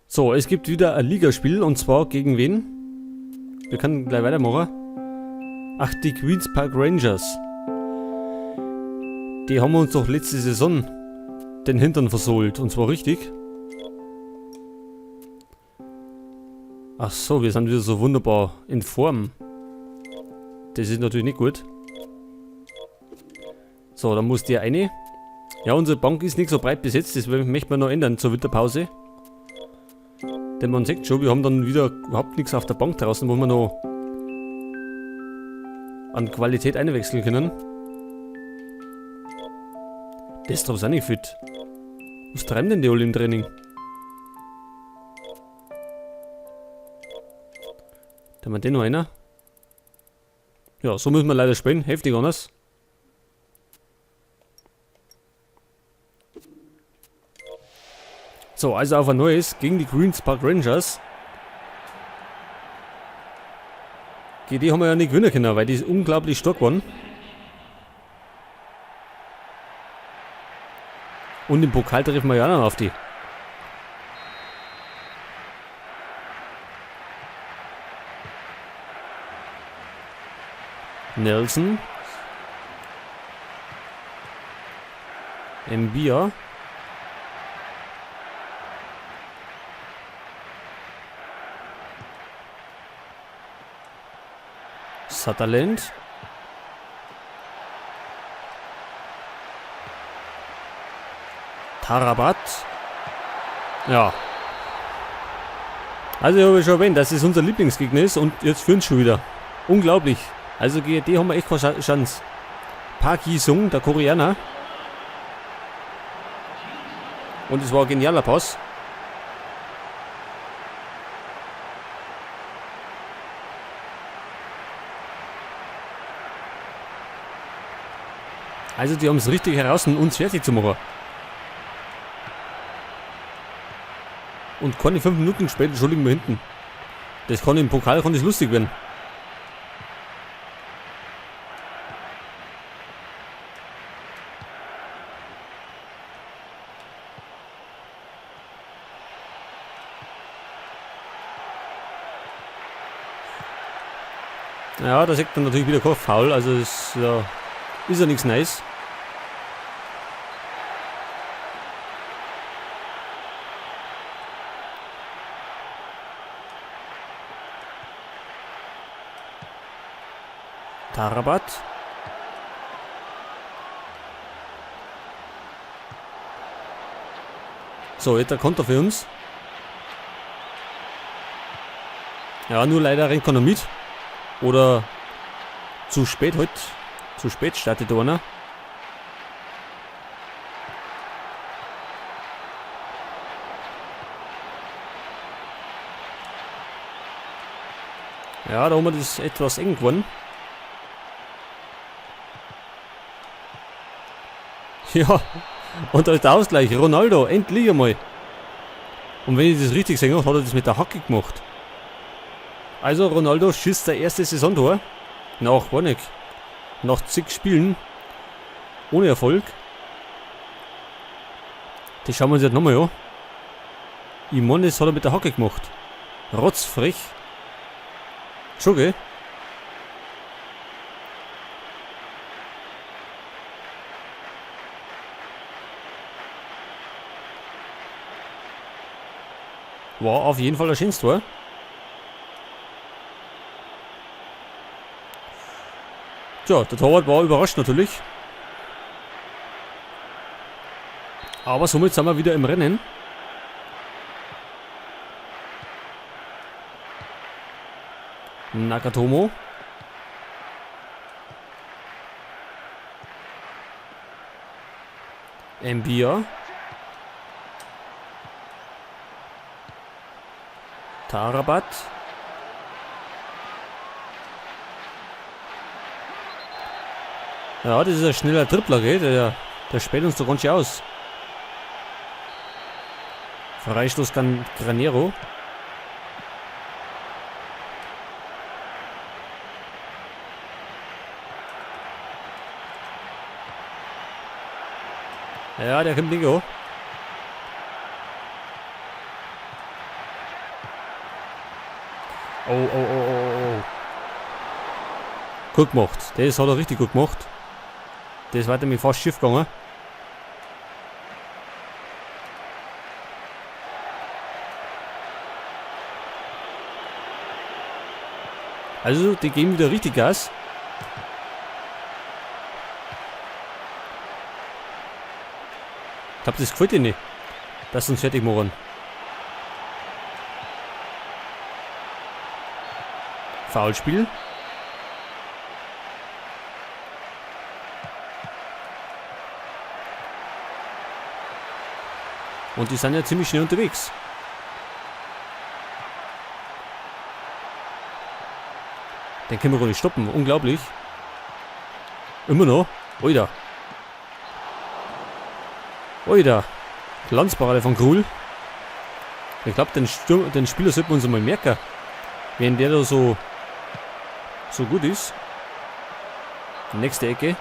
So, es gibt wieder ein Ligaspiel und zwar gegen wen? Wir können gleich weitermachen. Ach, die Queen's Park Rangers. Die haben uns doch letzte Saison den Hintern versohlt und zwar richtig. Ach so, wir sind wieder so wunderbar in Form. Das ist natürlich nicht gut. So, dann muss der eine. Ja, unsere Bank ist nicht so breit besetzt, das möchte man noch ändern zur Winterpause. Denn man sieht schon, wir haben dann wieder überhaupt nichts auf der Bank draußen, wo wir noch an Qualität einwechseln können. Das ist doch auch nicht fit. Was treiben denn die alle im Training? Da haben wir den noch einer. Ja, so müssen wir leider spielen. Heftig anders. So, also auf ein neues gegen die Queen's Park Rangers. Gegen die haben wir ja nicht gewinnen können, weil die unglaublich stark waren. Und im Pokal treffen wir ja auch noch auf die. Nelson. Mbia. Sutherland. Tarabat. Ja. Also ich habe schon erwähnt, dass es unser Lieblingsgegner ist und jetzt führen sie schon wieder. Unglaublich. Also gegen die haben wir echt keine Chance. Park Ji-sung, der Koreaner. Und es war ein genialer Pass. Also die haben's richtig heraus, um uns fertig zu machen. Und keine 5 Minuten später schon liegen wir hinten. Das kann im Pokal kann das lustig werden. Ja, da sieht man natürlich wieder kein Foul, also es, ja, ist ja nichts Neues. Tarabat. So, jetzt der Konter für uns. Ja, nur leider rennt keiner mit. Oder zu spät heute. Zu spät startet einer. Ja, da haben wir das etwas eng geworden. Ja, und da ist der Ausgleich. Ronaldo, endlich einmal. Und wenn ich das richtig sehe, hat er das mit der Hacke gemacht. Also Ronaldo schießt sein erstes Saisontor. Nach, war nicht. Nach zig Spielen. Ohne Erfolg. Das schauen wir uns jetzt nochmal an. Ich meine, das hat er mit der Hacke gemacht. Rotzfrech. Schon, gell? War auf jeden Fall ein schönes Tor. Tja, der Torwart war überrascht natürlich. Aber somit sind wir wieder im Rennen. Nakatomo. Mbia. Tarabat. Ja, das ist ein schneller Dribbler, gell? Der späht uns doch ganz schön aus. Freistoß kann Granero. Ja, der kommt nicht an. Oh, oh, oh, oh, oh. Gut gemacht. Das hat er richtig gut gemacht. Das war nämlich fast schief gegangen. Also, die geben wieder richtig Gas. Ich glaub, das gefällt ihnen nicht, dass sie uns fertig machen. Foulspiel. Und die sind ja ziemlich schnell unterwegs. Den können wir gar nicht stoppen. Unglaublich. Immer noch. Oida. Oida. Glanzparade von Krul. Ich glaub, den Spieler sollten wir uns einmal merken. Wenn der da so gut ist. Nächste Ecke.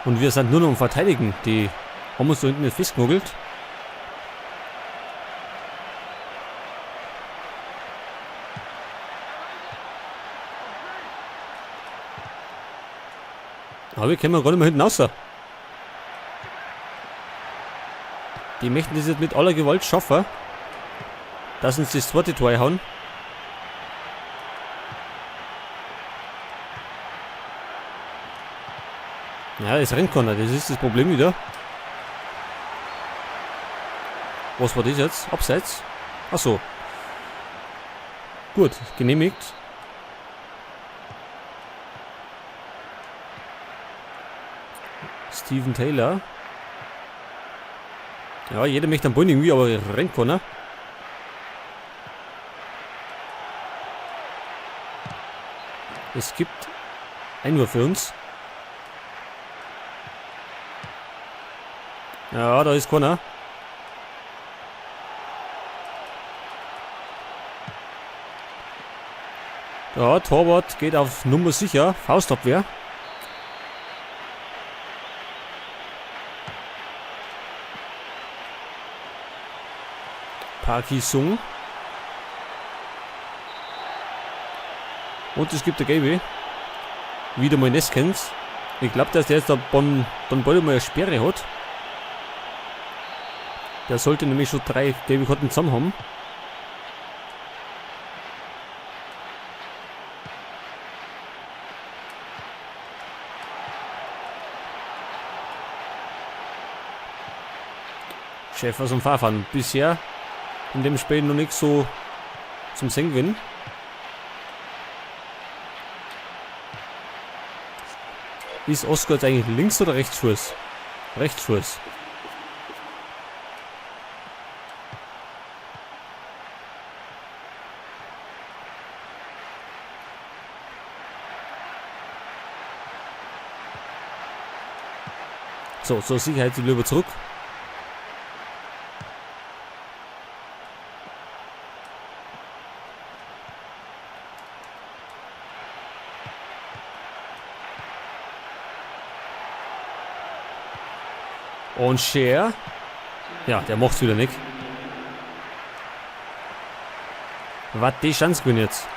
Und wir sind nur noch am Verteidigen. Die haben uns da hinten nicht festgenagelt. Aber wir kommen gar nicht mehr hinten raus. Die möchten das jetzt mit aller Gewalt schaffen, dass uns das zweite Tor hauen. Ja, es rennt keiner, das ist das Problem wieder. Was war das jetzt? Abseits? Achso. Gut, genehmigt. Steven Taylor. Ja, jeder möchte am Ball irgendwie, aber rennt keiner. Es gibt Einwurf für uns. Ja, da ist keiner. Ja, Torwart geht auf Nummer sicher. Faustabwehr. Park Hee-sung. Und es gibt der Gelbe. Wieder mal Neskens. Ich glaub, dass der jetzt da dann bald mal eine Sperre hat. Der sollte nämlich schon 3 gelbe Karten zusammen haben. Jefferson Farfan. Bisher in dem Spiel noch nicht so zum Singen gewinnen. Ist Oscar jetzt eigentlich Links- oder Rechtsfuß? Rechtsfuß. So, zur Sicherheit lieber zurück. Und Scher. Ja, der macht's wieder nicht. Was die Chance gewinnen jetzt.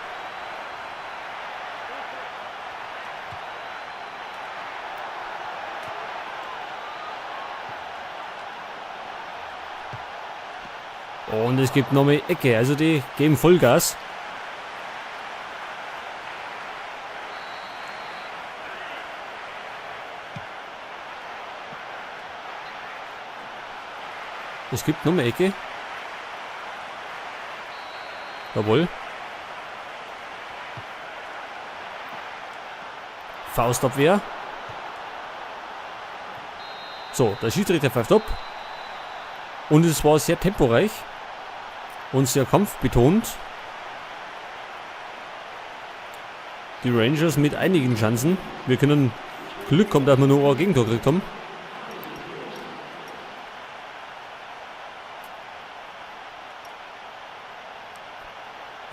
Und es gibt noch mehr Ecke, also die geben Vollgas. Es gibt noch mehr Ecke. Jawohl. Faustabwehr. So, der Schiedsrichter pfeift ab. Und es war sehr temporeich und sehr kampfbetont. Die Rangers mit einigen Chancen. Wir können Glück haben, dass wir nur ein Gegentor gekriegt haben.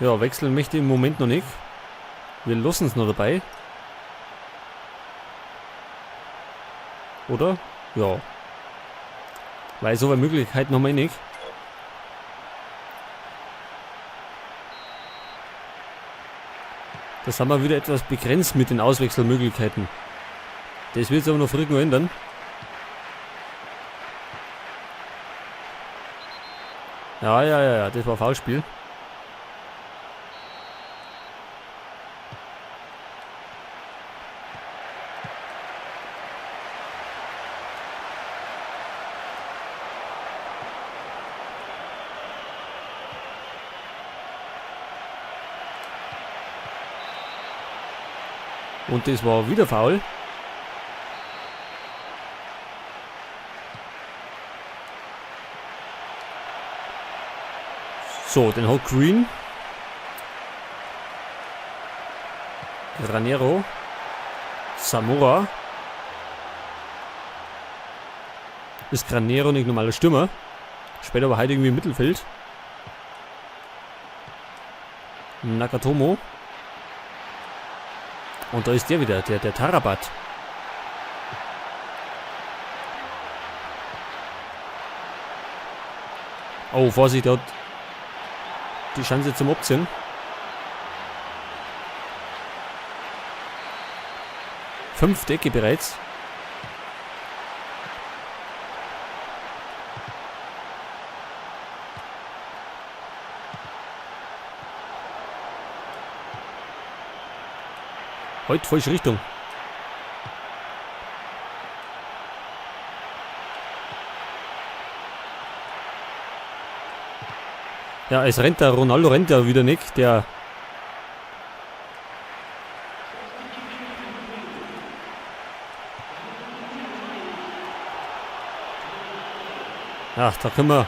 Ja, wechseln möchte ich im Moment noch nicht. Wir lassen es noch dabei. Oder? Ja. Weil so eine Möglichkeit noch mal nicht. Das haben wir wieder etwas begrenzt mit den Auswechselmöglichkeiten. Das wird sich aber noch früh genug ändern. Ja, ja, ja, ja, das war Foulspiel. Und das war wieder faul. So, den hat Green. Granero. Zamora. Ist Granero nicht normaler Stürmer? Später aber heute irgendwie im Mittelfeld. Nakatomo. Und da ist der wieder, der Tarabat. Oh, Vorsicht, der hat die Chance zum Abziehen. 5 Decke bereits. Heute falsche Richtung. Ja, es rennt der Ronaldo rennt ja wieder nicht, der Ach, da können wir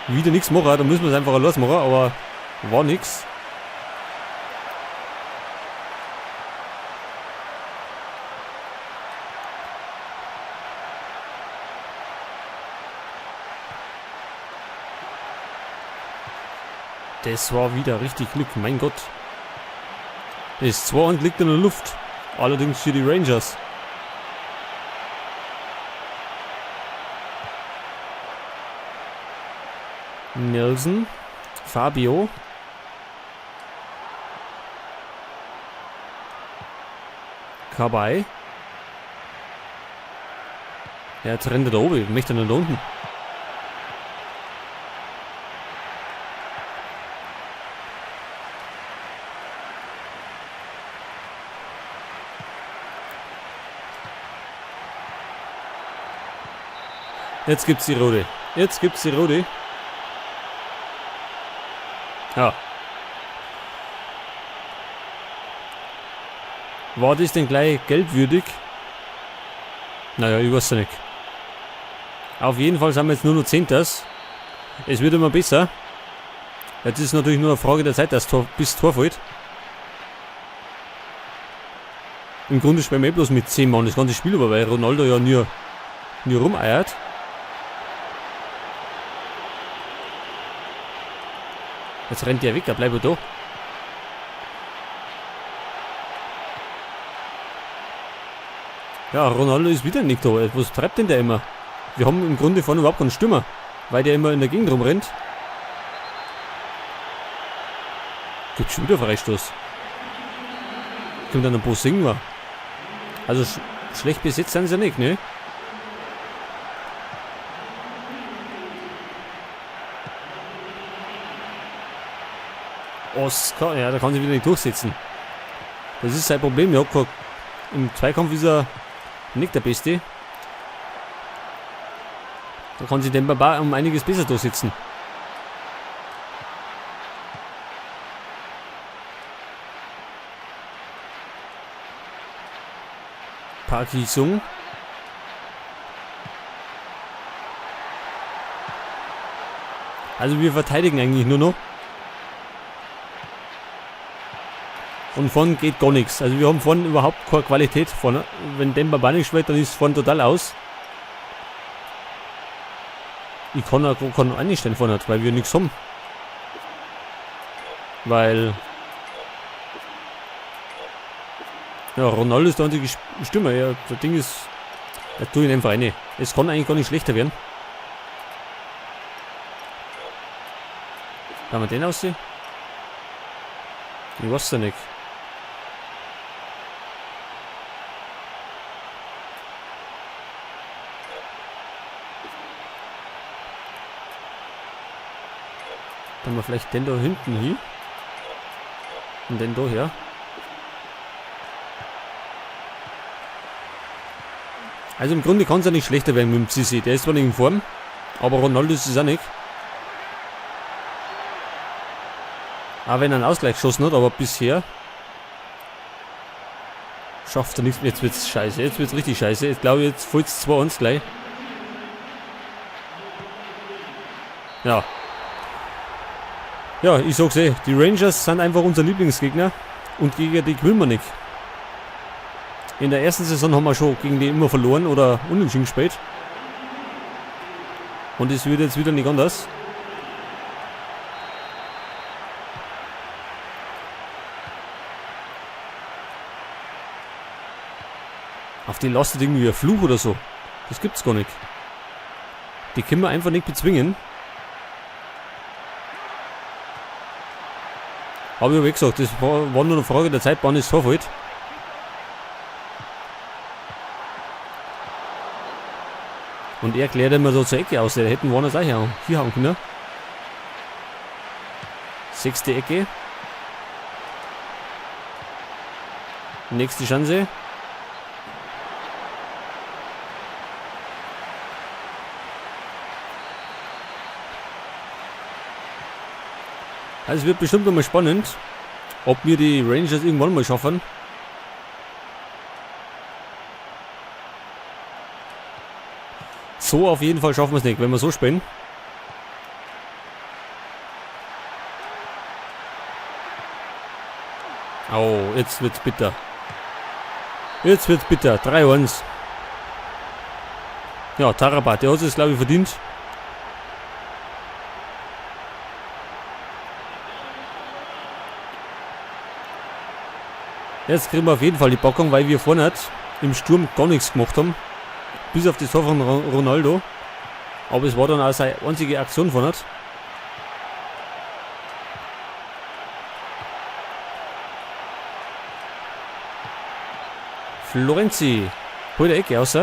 wieder nichts machen, da müssen wir es einfach losmachen, aber war nix. Das war wieder richtig Glück, mein Gott. Das 2-1 liegt in der Luft. Allerdings für die Rangers. Nelson. Fabio. Kabay. Ja, jetzt rennt er da oben. Ich möchte nicht da unten. Jetzt gibt's die Rote. Jetzt gibt's die Rote. Ja. War das denn gleich geldwürdig? Naja, ich weiß ja nicht. Auf jeden Fall sind wir jetzt nur noch Zehntes. Es wird immer besser. Jetzt ist es natürlich nur eine Frage der Zeit, dass Tor, bis Tor fällt. Im Grunde spielen wir eh bloß mit 10 Mann das ganze Spiel über, weil Ronaldo ja nie rumeiert. Jetzt rennt der weg, er bleibt da. Ja, Ronaldo ist wieder nicht da. Was treibt denn der immer? Wir haben im Grunde vorne überhaupt keinen Stürmer, weil der immer in der Gegend rumrennt. Gibt schon wieder Freistoß. Kommt dann ein Bosingwa. Also schlecht besetzt sind sie ja nicht, ne? Oscar, ja, da kann sich wieder nicht durchsetzen. Das ist sein Problem. Ja, im Zweikampf ist er nicht der Beste. Da kann sich Demba Ba um einiges besser durchsetzen. Park Ji-sung. Also wir verteidigen eigentlich nur noch. Und vorne geht gar nichts. Also wir haben vorne überhaupt keine Qualität vorne. Wenn Demba Ba nicht spielt, dann ist es vorne total aus. Ich kann auch gar keinen einstellen vorne, weil wir nichts haben. Weil... Ja, Ronaldo ist der einzige Stürmer. Ja, das Ding ist... Da tue ich ihn einfach rein. Es kann eigentlich gar nicht schlechter werden. Da haben wir den aussehen? Ich weiß ja nicht. Dann wir vielleicht den da hinten hin. Und den da her. Also im Grunde kann es ja nicht schlechter werden mit dem Sissi. Der ist zwar nicht in Form, aber Ronaldo ist es auch nicht. Auch wenn er einen Ausgleich geschossen hat, aber bisher schafft er nichts mehr. Jetzt wird's scheiße, jetzt wird's richtig scheiße. Ich glaube, jetzt fällt's 2-1 gleich. Ja. Ja, ich sag's eh, die Rangers sind einfach unser Lieblingsgegner und gegen die gewinnen wir nicht. In der ersten Saison haben wir schon gegen die immer verloren oder unentschieden gespielt. Und es wird jetzt wieder nicht anders. Auf die lastet irgendwie ein Fluch oder so. Das gibt's gar nicht. Die können wir einfach nicht bezwingen. Hab ich ja gesagt, das war nur eine Frage der Zeit, wann es vorfällt. Und er klärt immer so zur Ecke aus. Der hätten woanders auch hier haben können. Sechste Ecke. Nächste Chance. Also es wird bestimmt nochmal spannend, ob wir die Rangers irgendwann mal schaffen. So auf jeden Fall schaffen wir es nicht, wenn wir so spielen. Oh, jetzt wird's bitter. Jetzt wird's bitter. 3-1. Ja, Tarabat, der hat es, glaube ich, verdient. Jetzt kriegen wir auf jeden Fall die Packung, weil wir vorne im Sturm gar nichts gemacht haben. Bis auf das Tor von Ronaldo. Aber es war dann auch seine einzige Aktion von hat. Florenzi. Holt der Ecke raus.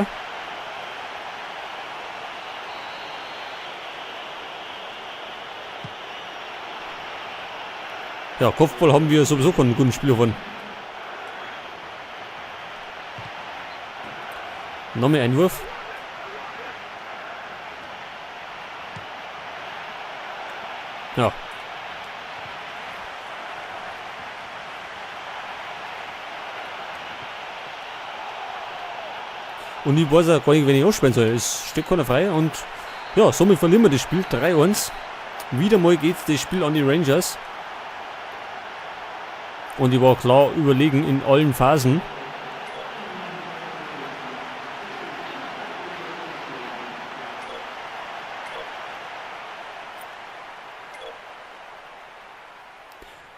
Ja, Kopfball haben wir sowieso keinen guten Spieler von. Noch mehr Einwurf. Ja. Und ich weiß auch gar nicht, wenn ich anspielen soll. Es steht keiner frei und ja, somit verlieren wir das Spiel 3-1. Wieder mal geht's das Spiel an die Rangers. Und ich war klar überlegen in allen Phasen.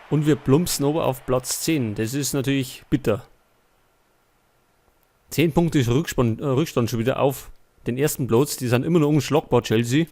Und wir plumpsen aber auf Platz 10. Das ist natürlich bitter. 10 Punkte ist Rückstand schon wieder auf den ersten Platz. Die sind immer noch unschlagbar, Chelsea.